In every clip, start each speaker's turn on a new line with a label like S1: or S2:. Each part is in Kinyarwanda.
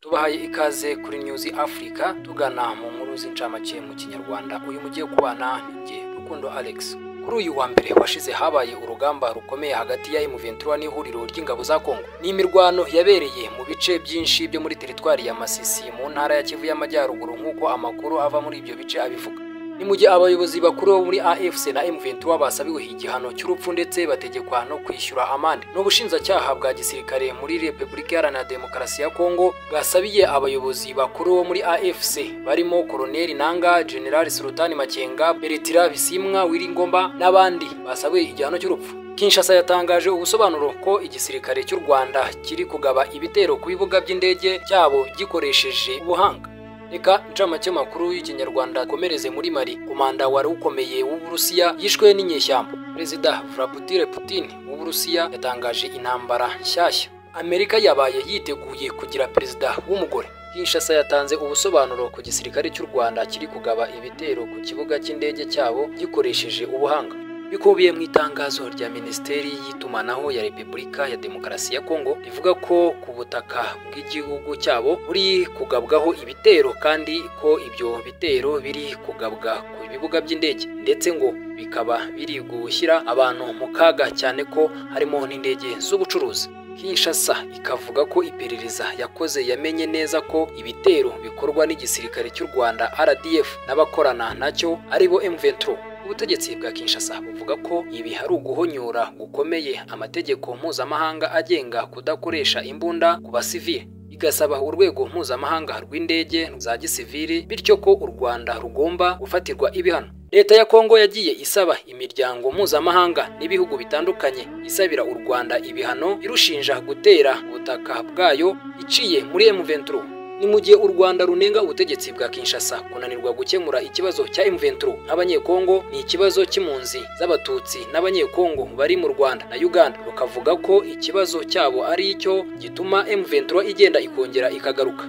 S1: Tubahaye ikaze kuri News Africa, tugana mu nkuru z'incamake mu Kinyarwanda. Uyu mugiye kubana ninjye Rukundo Alex. Kuri uyu wa mbere washize habaye urugamba rukomeye hagati ya M23 n'ihuriro ry'ingabo za Kongo. Ni imirwano yabereye mu bice byinshi byo muri teritwari ya Masisi mu ntara ya Kivu y'Amajyaruguru, nk'uko amakuru ava muri ibyo bice abivuga. Ni mu gihe abayobozi bakuru bo muri AFC na M23 basabiwe igihano cy'urupfu ndetse bategekwa no kwishyura amande. N'ubushinjacyaha bwa gisirikare muri Repubulika Iharanira Demokarasi ya Kongo bwasabiye abayobozi bakuru bo muri AFC barimo Colonel Nanga, General Sultani Makenga, Bertrand Bisimwa Wiringomba n'abandi basabiwe igihano cy'urupfu. Kinshasa yatangaje ubusobanuro ko igisirikare cy'u Rwanda kiri kugaba ibitero ku bibuga by'indege cyabo gikoresheje ubuhanga. Reka ncamake makuru y'Ikinyarwanda komereze muri Mali. Komanda wari ukomeye w'Uburusiya yishwe n'inyeshyamba. Perezida Vladimir Putin w'Uburusiya yatangaje intambara nshyashya. Amerika yabaye yiteguye kugira perezida w'umugore. Kinshasa yatanze ubusobanuro ku gisirikare cy'u Rwanda kiri kugaba ibitero ku kibuga cy'indege cyabo gikoresheje ubuhanga. Bikubiye mu itangazo rya Minisiteri y'Itumanaho ya Repubulika ya Demokarasi ya Kongo rivuga ko ku butaka bw'igihugu cyabo buri kugabwaho ibitero, kandi ko ibyo bitero biri kugabwa ku bibuga by'indege, ndetse ngo bikaba biri gushyira abantu mu kaga, cyane ko harimo n'indege z'ubucuruzi. Kinshasa ikavuga ko iperereza yakoze yamenye neza ko ibitero bikorwa n'igisirikare cy'u Rwanda RDF n'abakorana nacyo aribo M23. Ubutegetsi bwa Kinshasa buvuga ko ibi hari uguhonyora gukomeye amategeko mpuzamahanga agenga kudakoresha imbunda ku basivili, igasaba urwego mpuzamahanga rw'indege za gisivili, bityo ko u Rwanda rugomba gufatirwa ibihano. Leta ya Kongo yagiye isaba imiryango mpuzamahanga n'ibihugu bitandukanye isabira u Rwanda ibihano irushinja gutera ubutaka bwayo iciye muri M23. Ni mu gihe u Rwanda runenga ubutegetsi bwa Kinshasa kunanirwa gukemura ikibazo cya M23 nk'abanyekongo ni ikibazo cy'impunzi z'abatutsi n'abanyekongo bari mu Rwanda na Uganda, rukavuga ko ikibazo cyabo ari icyo gituma M23 igenda ikongera ikagaruka.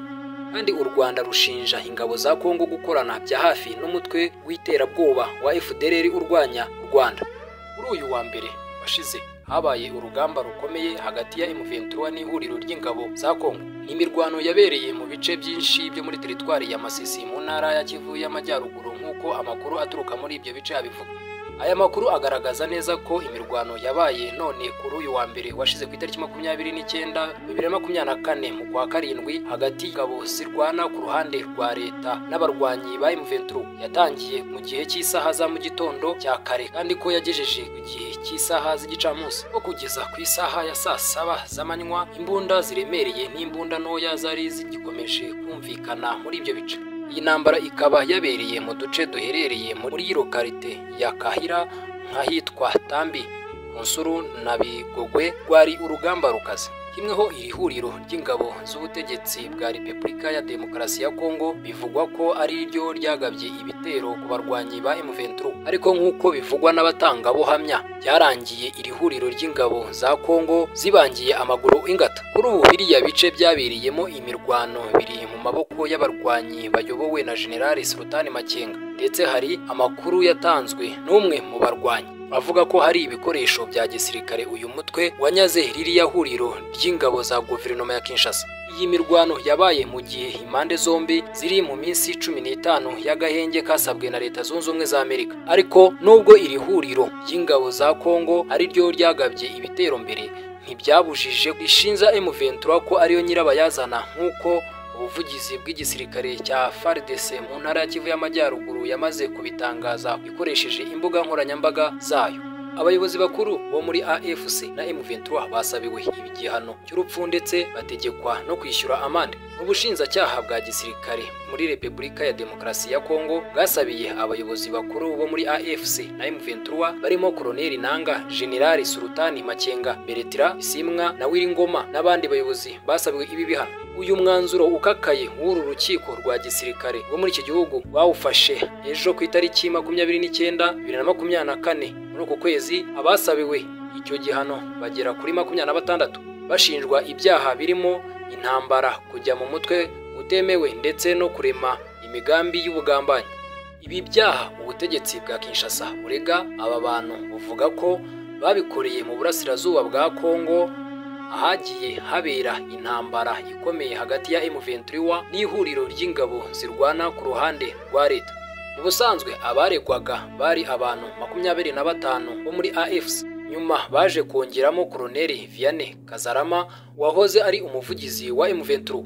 S1: Kandi u Rwanda rushinja ingabo za Kongo gukorana bya hafi n'umutwe w'iterabwoba wa FDLR urwanya u Rwanda. Kuri uyu wa mbere washize habaye urugamba rukomeye hagati ya M23 n'ihuriro ry'ingabo za Kongo. Ni imirwano yabereye mu bice byinshi byo muri teritwari ya Masisi mu ntara ya Kivu y'Amajyaruguru, nk'uko amakuru aturuka muri ibyo bice abivuga. Aya makuru agaragaza neza ko imirwano yabaye none kuri uyu wa mbere washize ku itariki 29 2024 mu kwa karindwi hagati y'ingabo zirwana ku ruhande rwa leta n'abarwanyi ba M23 yatangiye mu gihe cy'isaha za mu gitondo cya kare, kandi ko yagejeje ku gihe cy'isaha z'igicamunsi ko kugeza ku isaha ya saa saba z'amanywa imbunda ziremereye n'imbunda ntoya zari zigikomeje kumvikana muri ibyo bice. Iyi ntambara ikaba yabereye mu duce duherereye muri lokalite ya Kahira nk'ahitwa Tambi, Kunsuru na Bigogwe. Rwari urugamba rukaze. Kimweho iri huriro ry'ingabo z'ubutegetsi bwa Repubulika ya Demokarasi ya Kongo bivugwa ko ari ryo ryagabye ibitero ku barwanyi ba M23, ariko nk'uko bivugwa n'abatangabuhamya byarangiye iri huriro ry'ingabo za Kongo zibangiye amaguru ingata. Kuri ubu biriya bice byabereyemo imirwano biri mu maboko y'abarwanyi bayobowe na General Sultani Makenga, ndetse hari amakuru yatanzwe n'umwe mu barwanyi avuga ko hari ibikoresho bya gisirikare uyu mutwe wanyaze ririya huriro ry'ingabo za guverinoma ya Kinshasa. Iyi mirwano yabaye mu gihe impande zombi ziri mu minsi 15 y'agahenge kasabwe na Leta Zunze Ubumwe za Amerika. Ariko nubwo iri huriro ry'ingabo za Kongo ari ryo ryagabye ibitero mbere, ntibyabujije ishinza M23 ko ariyo nyirabayazana, nk'uko ubuvugizi bw'igisirikare cya FARDC mu ntara ya Kivu y'Amajyaruguru yamaze kubitangaza ikoresheje imbuga nkoranyambaga zayo. Abayobozi bakuru bo muri AFC na M23 basabiwe igihano cy'urupfu ndetse bategekwa no kwishyura amande. Ubushinjacyaha bwa gisirikare muri Repubulika ya Demokarasi ya Kongo bwasabiye abayobozi bakuru bo muri AFC na M23 barimo Colonel Nanga, General Sultani Makenga, Bertrand Bisimwa na Wiringoma n'abandi bayobozi basabiwe ibi bihano. Uyu mwanzuro ukakaye w'uru rukiko rwa gisirikare rwo muri iki gihugu bawufashe ejo ku itariki 29 2024 muri uku kwezi. Abasabiwe icyo gihano bagera kuri 26 bashinjwa ibyaha birimo intambara, kujya mu mutwe utemewe ndetse no kurema imigambi y'ubugambanyi. Ibi byaha ubutegetsi bwa Kinshasa burega aba bantu buvuga ko babikoreye mu burasirazuba bwa Kongo, ahagiye habera intambara ikomeye hagati ya M23 n'ihuriro ry'ingabo zirwana ku ruhande rwa leta. Mu busanzwe abaregwaga bari abantu 25 bo muri AFC. Nyuma baje kongeramo Colonel Vianney Kazarama wahoze ari umuvugizi wa M23.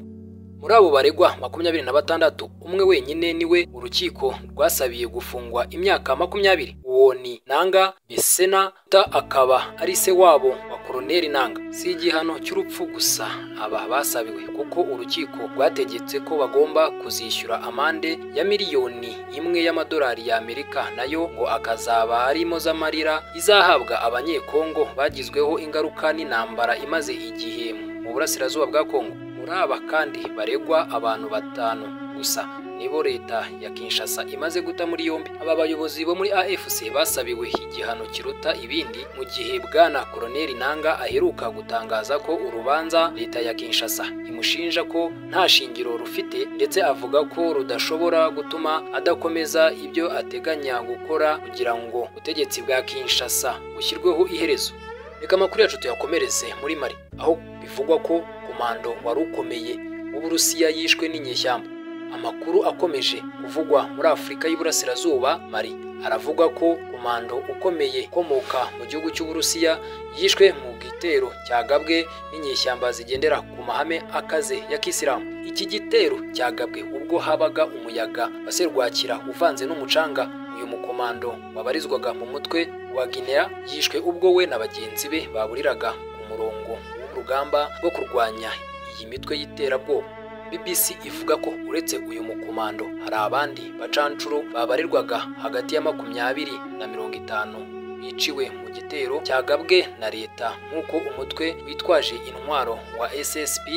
S1: Muri abo baregwa 26, umwe wenyine niwe urukiko rwasabiye gufungwa imyaka 20. Uwo ni Nanga Besena, akaba ari se wabo wa Colonel Nanga. Si igihano cy'urupfu gusa aba basabiwe, kuko urukiko rwategetse ko bagomba kuzishyura amande ya miliyoni 1 y'amadolari ya Amerika, nayo ngo akazaba ari impozamarira izahabwa abanyekongo bagizweho ingaruka n'intambara imaze igihe mu burasirazuba bwa Kongo. Muri aba kandi baregwa abantu 5 gusa nibo leta ya Kinshasa imaze guta muri yombi. Aba bayobozi bo muri AFC basabiwe igihano kiruta ibindi, mu gihe bwana Colonel Nanga aheruka gutangaza ko urubanza leta ya Kinshasa imushinja ko nta shingiro rufite, ndetse avuga ko rudashobora gutuma adakomeza ibyo ateganya gukora kugira ngo ubutegetsi bwa Kinshasa bushyirweho iherezo. Reka amakuru yacu tuyakomereze muri Mali, aho bivugwa ko komando wari ukomeye w'Uburusiya yishwe n'inyeshyamba. Amakuru akomeje kuvugwa muri Afurika y'Iburasirazuba, Mali, aravuga ko komando ukomeye ukomoka mu gihugu cy'Uburusiya yishwe mu gitero cyagabwe n'inyeshyamba zigendera ku mahame akaze ya Kisilamu. Iki gitero cyagabwe ubwo habaga umuyaga wa serwakira uvanze n'umucanga. Uyu mukomando wabarizwaga mu mutwe wa Guinea yishwe ubwo we na bagenzi be baburiraga ku murongo w'urugamba rwo kurwanya iyi mitwe y'iterabwoba. BBC ivuga ko uretse uyu mukomando hari abandi bacancuro babarirwaga hagati ya 20 na 50 biciwe mu gitero cyagabwe na leta, nk'uko umutwe witwaje intwaro wa SSP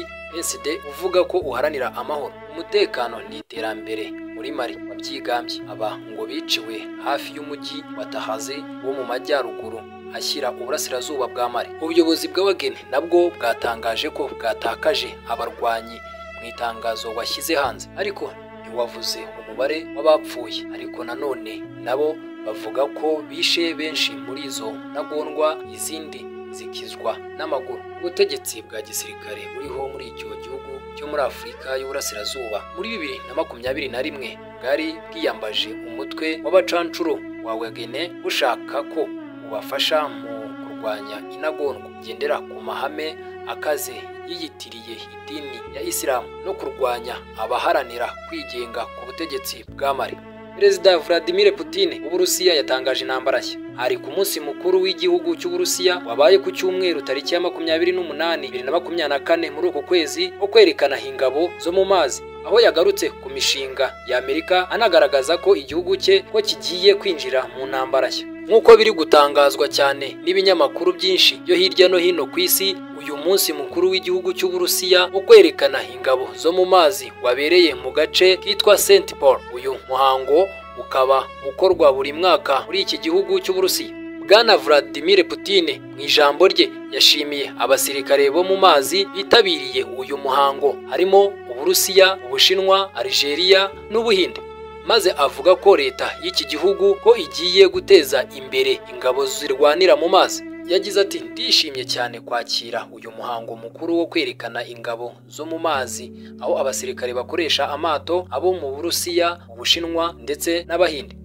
S1: SD uvuga ko uharanira amahoro, umutekano n'iterambere muri Mali wabyigambye. Aba ngo biciwe hafi y'umujyi wa Tahazi wo mu majyaruguru ashyira uburasirazuba bwa Mali. Ubuyobozi bw'abageni nabwo bwatangaje ko bwatakaje abarwanyi mu itangazo washyize hanze, ariko ntiwavuze umubare w'abapfuye. Ariko nanone nabo bavuga ko bishe benshi muri izo ntagondwa, izindi zikizwa n'amaguru. Ubutegetsi bwa gisirikare buriho muri icyo gihugu cyo muri Afurika y'Uburasirazuba muri 2021 bwari bwiyambaje umutwe w'abacancuro wa Wagner bushaka ko ubafasha mu kurwanya intagondwa gendera ku mahame akaze yiyitiriye idini ya Isilamu no kurwanya abaharanira kwigenga ku butegetsi bwa Mali. Perezida Vladimir Putin w'Uburusiya yatangaje intambara nshya. Hari ku munsi mukuru w'igihugu cy'Uburusiya wabaye ku cyumweru tariki ya 28 2024 muri uku kwezi, wo kwerekana ingabo zo mu mazi, aho yagarutse ku mishinga ya Amerika anagaragaza ko igihugu cye ko kigiye kwinjira mu ntambara nshya. Nk'uko biri gutangazwa cyane n'ibinyamakuru byinshi byo hirya no hino ku isi, uyu munsi mukuru w'igihugu cy'Uburusiya wo kwerekana ingabo zo mu mazi wabereye mu gace kitwa St Paul. Uyu muhango ukaba ukorwa buri mwaka muri iki gihugu cy'Uburusiya. Bwana Vladimir Putin mu ijambo rye yashimiye abasirikare bo mu mazi bitabiriye uyu muhango, harimo Uburusiya, Ubushinwa, Algeria n'Ubuhinde, maze avuga ko leta y'iki gihugu ko igiye guteza imbere ingabo zirwanira mu mazi. Yagize ati: ndishimye cyane kwakira uyu muhango mukuru wo kwerekana ingabo zo mu mazi, aho abasirikare bakoresha amato abo mu Burusiya, Ubushinwa ndetse n'Abahinde.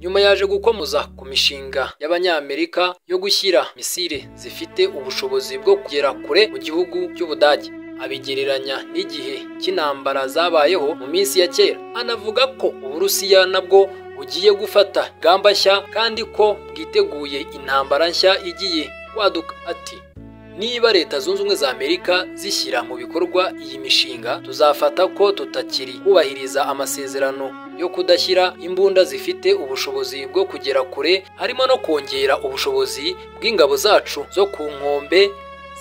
S1: Nyuma yaje gukomoza ku mishinga y'Abanyamerika yo gushyira misile zifite ubushobozi bwo kugera kure mu gihugu cy'Ubudage, abigereranya n'igihe cy'intambara zabayeho mu minsi ya kera. Anavuga ko Uburusiya nabwo bugiye gufata ingamba nshya kandi ko bwiteguye intambara nshya igiye kwaduka. Ati: niba Leta Zunze Ubumwe za Amerika zishyira mu bikorwa iyi mishinga, tuzafata ko tutakiri kubahiriza amasezerano yo kudashyira imbunda zifite ubushobozi bwo kugera kure, harimo no kongera ubushobozi bw'ingabo zacu zo ku nkombe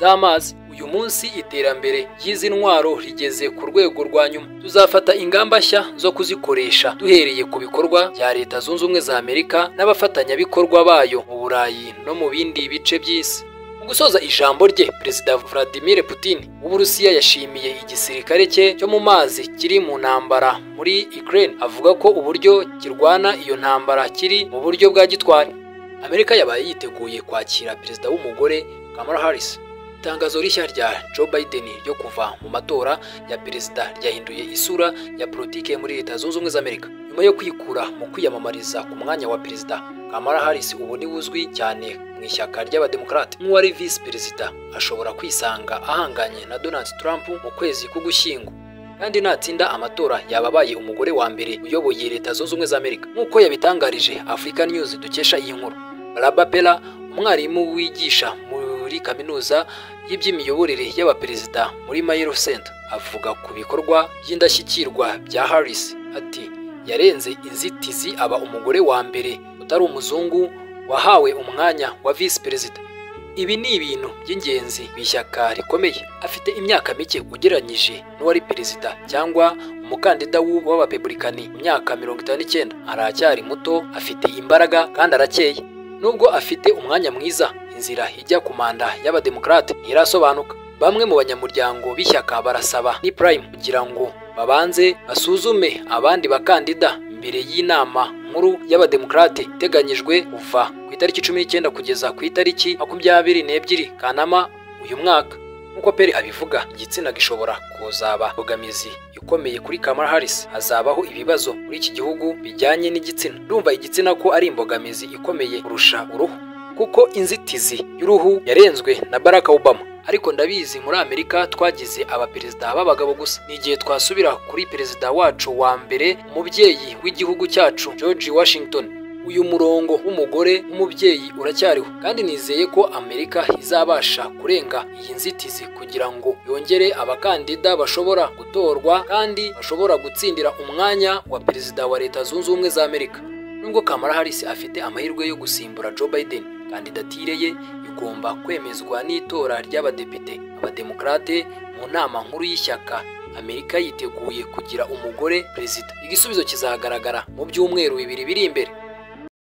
S1: z'amazi. Uyu munsi iterambere ry'izi ntwaro rigeze ku rwego rwa nyuma. Tuzafata ingamba nshya zo kuzikoresha duhereye ku bikorwa bya Leta Zunze Ubumwe za Amerika n'abafatanyabikorwa bayo mu Burayi no mu bindi bice by'isi. Mu gusoza ijambo rye, Perezida Vladimir Putin w'Uburusiya yashimiye igisirikare cye cyo mu mazi kiri mu ntambara muri Ukraine, avuga ko uburyo kirwana iyo ntambara kiri mu buryo bwa gitwari. Amerika yabaye yiteguye kwakira perezida w'umugore Kamala Harris. Itangazo rishya rya Joe Biden ryo kuva mu matora ya perezida ryahinduye isura ya politike muri Leta Zunze Ubumwe za Amerika. Nyuma yo kwikura mu kwiyamamariza ku mwanya wa perezida, Kamala Harris ubu ni uzwi cyane mu ishyaka ry'Abademokarate nk'uwari visi perezida, ashobora kwisanga ahanganye na Donald Trump mu kwezi k'Ugushyingo. Kandi natsinda amatora yaba abaye umugore wa mbere uyoboye Leta Zunze Ubumwe za Amerika, nk'uko yabitangarije Africa News dukesha iyi nkuru. Baraba Pera, umwarimu wigisha muri kaminuza y'iby'imiyoborere y'abaperezida muri Mayo Center, avuga ku bikorwa by'indashyikirwa bya Harris ati: "Yarenze inzitizi aba umugore wa mbere utari umuzungu wahawe umwanya wa visi perezida. Ibi ni ibintu by'ingenzi mu ishyaka rikomeye. Afite imyaka mike ugereranyije n'uwari perezida cyangwa umukandida w'abarepublikani mu myaka 59. Aracyari muto, afite imbaraga kandi arakeye. Nubwo afite umwanya mwiza, inzira ijya ku manda y'Abademokarate ntirasobanuka. Bamwe mu banyamuryango b'ishyaka barasaba ni prime kugira ngo babanze basuzume abandi bakandida mbere y'inama nkuru y'Abademokarate iteganyijwe kuva ku itariki 19 kugeza ku itariki 22 Kanama uyu mwaka. Nk'uko Peri abivuga, igitsina gishobora kuzaba imbogamizi ikomeye kuri Kamala Harris. Hazabaho ibibazo muri iki gihugu bijyanye n'igitsina. Ndumva igitsina ko ari imbogamizi ikomeye kurusha uruhu, kuko inzitizi y'uruhu yarenzwe na Barack Obama. Ariko ndabizi muri Amerika twagize abaperezida b'abagabo gusa. Ni igihe twasubira kuri perezida wacu wa mbere, umubyeyi w'igihugu cyacu, George Washington. Uyu murongo w'umugore w'umubyeyi uracyariho, kandi nizeye ko Amerika izabasha kurenga iyi nzitizi kugira ngo yongere abakandida bashobora gutorwa kandi bashobora gutsindira umwanya wa perezida wa Leta Zunze Ubumwe za Amerika." Nubwo Kamala Harris afite amahirwe yo gusimbura Joe Biden, kandidatire ye igomba kwemezwa n'itora ry'abadepite Abademokarate mu nama nkuru y'ishyaka. Amerika yiteguye kugira umugore perezida? Igisubizo kizagaragara mu byumweru 2 biri imbere.